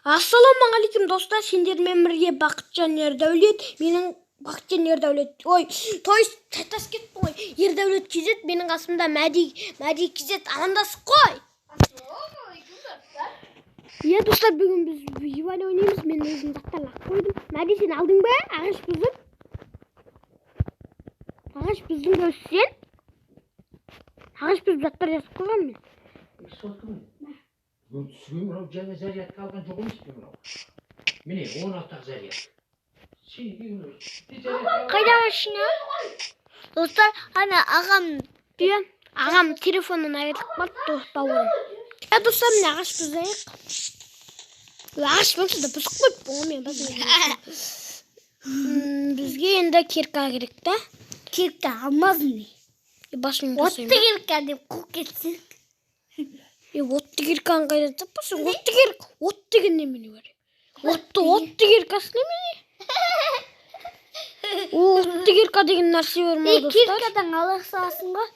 Ассалаумағалейкум, достар! Сендермен бірге Бақытжан Ердәулет, менің Бақытжан Ердәулет, ой, то есть шатасып кеттім ғой, Ердәулет KZ. Менің қасымда Мәди, Мәди KZ. Амандасып қой. Ассалаумағалейкум, достар. Иә, достар, бүгін біз выживание ойнаймыз. Мен өзім заттар лақтырып қойдым. Мәди, сен алдың ба ағаш бұзып? Ағаш бұздың ба сен? Ағаш бұзып заттар жасап қойғанмын мен. Сотка ма? Бүгін түсіген мынау жаңа зарядка алған жоқ емес пе мынау? Міне, 16 ақ заряд. Сен Қайда машина? Достар, ана ағам. Иә, ағам телефоннан айырылып қалды, бауырым. Иә, достар, міне, ағаш бұзайық. Ағаш болса да бұзып қойыппын ғой мен басында. Бізге енді кирка керек та. Кирка алмадым не? Басымды Отты кирка деп қуып кетсін. Е, отты кирканы қайдан таппасың? Отты кирка, от деген немене бар? Отты, отты киркасы немене? Отты кирка деген нәрсе бар ма, Е, достар? Киркадан ала саласың ғой.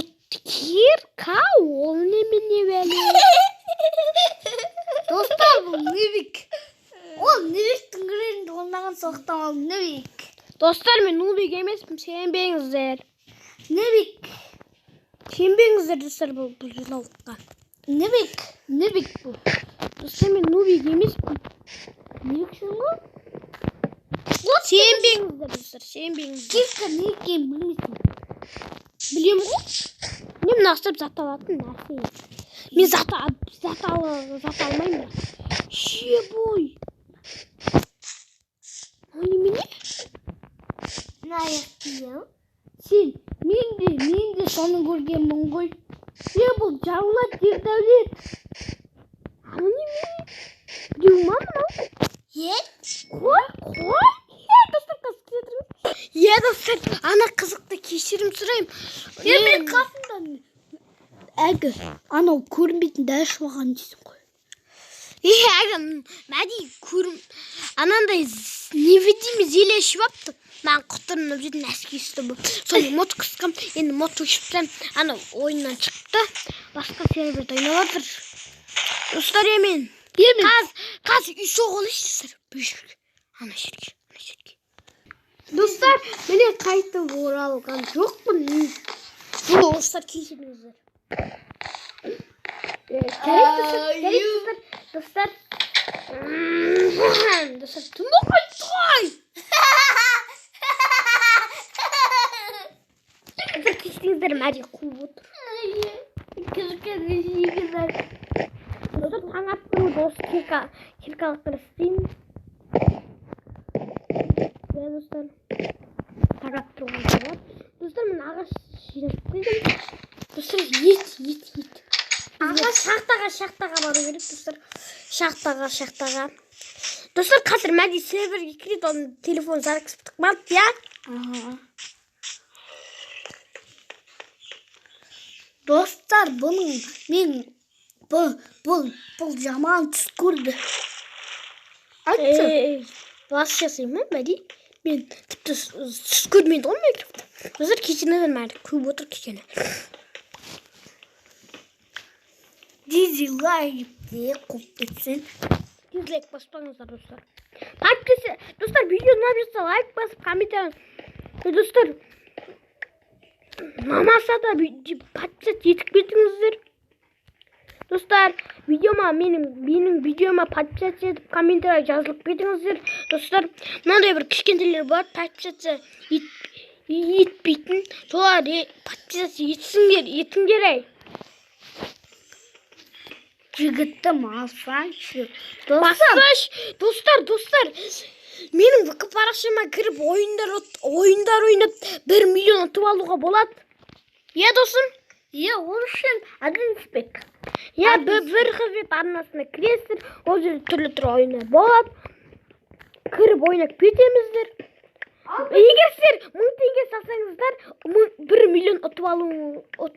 Отты кирка ол немене бәле? Достар, бұл нубик. Ол нубиктің күрегінде ойнаған, сондықтан ол нубик. Достар, мен нубик емеспін, сенбеңіздер. Нубик. Сенбеңіздер, достар, бұл жылауыққа. Нубик. Нубик бұл. Достар, мен нубик емеспін. Нубиксің ғой? Сенбеңіздер, достар, сенбеңіздер. Кирка не екенін білмейсің. Білемін ғой. Не, мына ұстап зат алатын нәрсе. Мен зат алмаймын бірақ. Шебой. Мынау немене? Мына аяқ киім. Сен, мен де соны көргенмін ғой. Е, бұл жарылады, Ердәулет. Анау немене? Біреу ма мынау? Е? Қой, қой. Е, достар, қазір келе тұрыңыз. Е, достар, ана қызықты кешірім сұраймын. Е, мен қасымда әлгі анау көрінбейтін дәл алған дейсің ғой. Е, әлгі Мәди көрін анандай невидимый зелье ішіп алыпты. Маған құтырынып жүрді, носки үсті болып. Соны мод қысқам, енді мод өшіп тастадым. Ана ойыннан шықты. Басқа серверде ойнап жатыр. Достар, е, мен. Е, мен Қазір үй соғып алайыншы, достар. Бұл жерге. Ана жерге, ана жерге. Достар, міне, қайтып оралған жоқпын. Бұл, достар, кешіріңіздер. Жарайды, достар, жарайды, достар. Достар. Достар, түн болып кетті ғой. Достар, кешіріңіздер, Мәди қуып отыр. Достар, таң атты, осы киркалықтар істеймін. Иә, достар. Таң аттыруға болады. Достар, мен ағаш жинап қойдым. Достар, ет, ет, ет. Ағаш шахтаға бару керек, достар. Шахтаға, шахтаға. Достар, қазір Мәди серверге кіреді, оның телефон зарядкасы бітіп қалды, иә? Аха. Достар, бұның мен бұл жаман түс көрді. Айтшы. Бас жасаймын ба, Мәди? Мен тіпті түс көрмейді ғой Майнкрафтта. Достар, кешіріңіздер, Мәди көп отыр кішкене. Дизлайк деп қойып кетсін. Дизлайк баспаңыздар, достар. Подписи, достар, видео ұнап жатса, лайк басып, комментарий. Достар, ұнамаса да подписаться етіп кетіңіздер. Достар, видеома, менің видеома подписаться етіп, комментарий жазылып кетіңіздер. Достар, мынандай бір кішкентайлер бар, подписаться етпейтін. Солар подписаться етсіңдер, етіңдер ай. Жігітті алсаңшы. Достар, Бассаңшы. Достар, достар, менің ВК парақшама кіріп ойындар ойнап 1 миллион ұтып алуға болады. Иә, досым? Иә, ол үшін один спек. Иә, бір қызмет арнасына кіресіздер, ол жерде түрлі түрлі ойындар болады. Кіріп ойнап кетеміздер. Егер сіздер 1000 теңге салсаңыздар, 1 миллион ұтып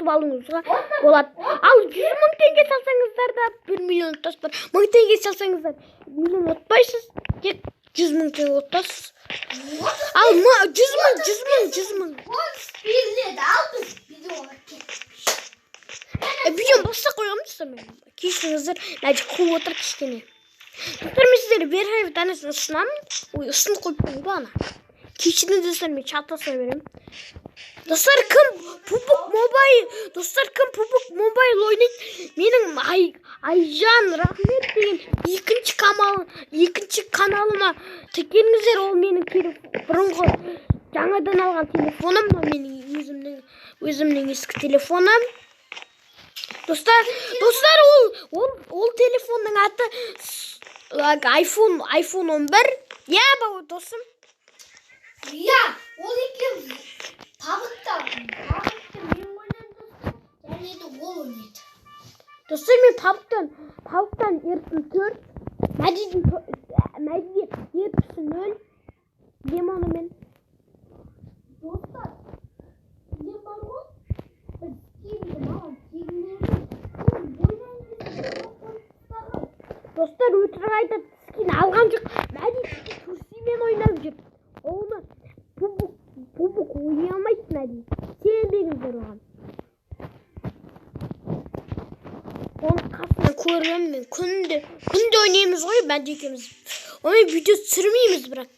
алуыңызға болады. Ал 100 000 теңге салсаңыздар да 1 миллион ұтасыздар. 1000 теңге салсаңыздар миллион ұтпайсыз, тек 100 000 теңге ұтасыз. Ал 100 000, 100 000, 100 000. Беріледі, ал біз видеоға кеттік. Видеоны баста қойғанмын, достар, мен. Кешіріңіздер, Мәди қуып отыр кішкене. Достар, мен сіздерге Верховит арнасын ұсынамын. Ой, ұсынып қойыппын ғой ана. Кешіріңіз, достар, мен шатаса беремін. Достар, кім PUBG Mobile, достар, кім PUBG Mobile ойнайды? Менің Айжан Рахмет деген екінші каналыма тіркеліңіздер. Ол менің бұрынғы жаңадан алған телефоным, мынау менің өзімнің ескі телефоным. Достар, ол телефонның аты iPhone 11. Иә, досым. Иә, ол екеуміз PUBG-та. PUBG-ты мен ойнаймын, достар. Және де ол ойнайды. Достар, мен PUBG-тан ерпім 4, Мәдидің Мәдиде ерпісі 0. Білемін оны мен. Достар, мен бар ғой, біз кейінде маған тегін берді. Оны ойнайын десем, қойып тастаған. Достар, өтірік айтады, скин алған жоқ. Мәди Турсимен ойнап жүр. Оны PUBG ойнай алмайды Мәди. Сенбеңіздер оған. Оның қасынан көремін мен. Күнде ойнаймыз ғой Мәди екеуміз. Онымен видео түсірмейміз бірақ.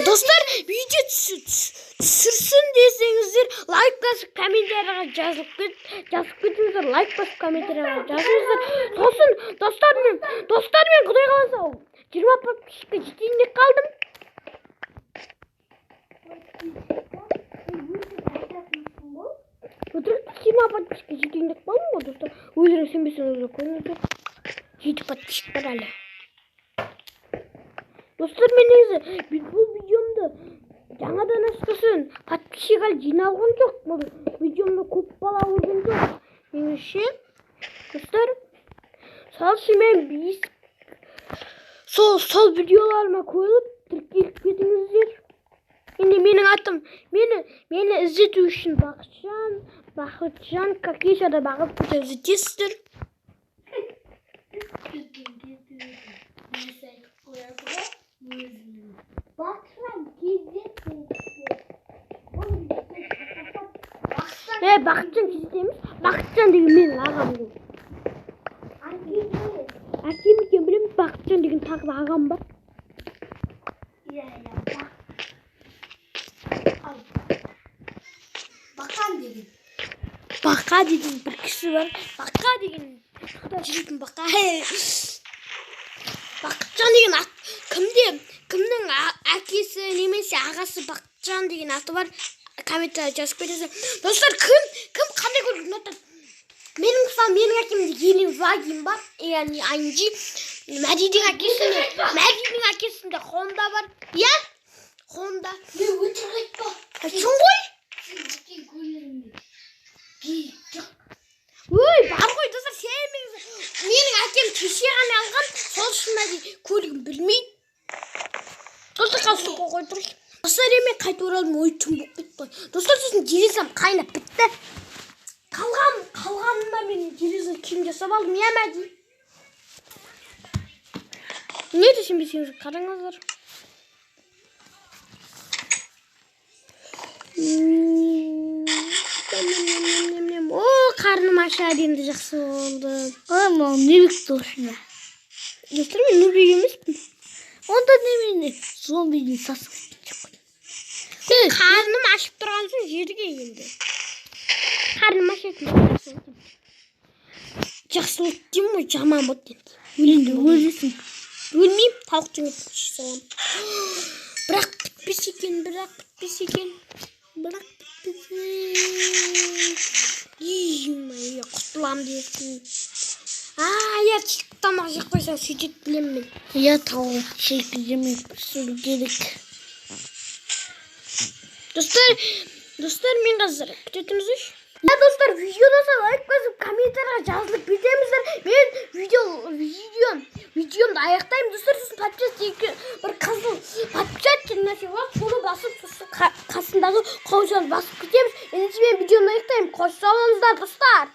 Достар, видео түсірсін десеңіздер, лайк басып комментарийға жазып кетіңіздер, лайк басып комментарийға жазыңыздар. Сосын достармен Құдай қаласа 20 подписчикке жетейін деп қалдым. Өтірік, 20 подписчикке жетейін деп қалдым ғой, достар. Өздерің сенбесеңіздер көріңіздер. 7 подписчик бар әлі. Достар, мен негізі бұл видеомды жаңадан ашқасын подписчик әлі жиналған жоқ. Бұл видеомды көп бала көрген жоқ. Меніңше, достар, сол үшін мен сол видеоларыма көріп тіркеліп кетіңіздер. Енді менің атым, мені іздету үшін Бақытжан, Какешада Бақытжан іздетесіздер. Бақытжан кездесті емес, Бақытжан деген менің ағам ғой. Әкем екенін білемін, Бақытжан деген тағы да ағам бар. Иә, иә, Бақан деген. Бақа деген бір кісі бар. Бақа деген жүретін бақа. Бақытжан деген ат кімде? Кімнің әкесі немесе ағасы Бақытжан деген аты бар? Комментарий жазып кетесіз. Достар, кім қандай көлік ұнатады? Менің, мысалы, менің әкемде Гелендваген бар, яғни AMG. Мәдидің әкесінде Honda бар. Иә? Honda. Мен өтірік айтпа. Шын ғой? Сен әкең көлігіңде гелик жоқ. Ой, бар ғой, достар, сенбеңіздер. Менің әкем кеше ғана алған, сол үшін Мәди көлігін білмейді. Достар, қазір суға қойып тұрайық. Достар, мен қайтып оралдым, ой, түн болып кетті ғой. Достар, сосын железам қайнап бітті. Қалғанына мен железный киім жасап алдым, иә, Мәди? Не десем қараңыздар. О, қарным ашады енді, жақсы болды. Ой, мынау нубик точно. Достар, мен нубик емеспін. Онда немене зомбиден сасып кеткен жоқ. Қарным ашып тұрған соң жерге енді. Қарным ашатын жақсы болды деймін ғой, жаман болды енді. Енді өлесің. Өлмеймін, тауықтың етін іше саламын. Бірақ бітпес екен, бірақ бітпес екен. Бірақ бітпес. Ей, құтылам десін. Я тамақ жеп қойсаң сөйтеді білемін мен. Я тауық шекі жемей пісіру керек. Достар, мен қазір күтетіңіздерші. Я, достар, видеода лайк басып, комментарийға жазылып кетеміздер. Мен видеомды аяқтаймын. Достар, сосын подписаться деген бір қызыл подписаться деген нәрсе болады. Соны басып, сосын қасындағы қоңырауды басып кетеміз. Ендеше мен видеомды аяқтаймын. Қош сау болыңыздар, достар.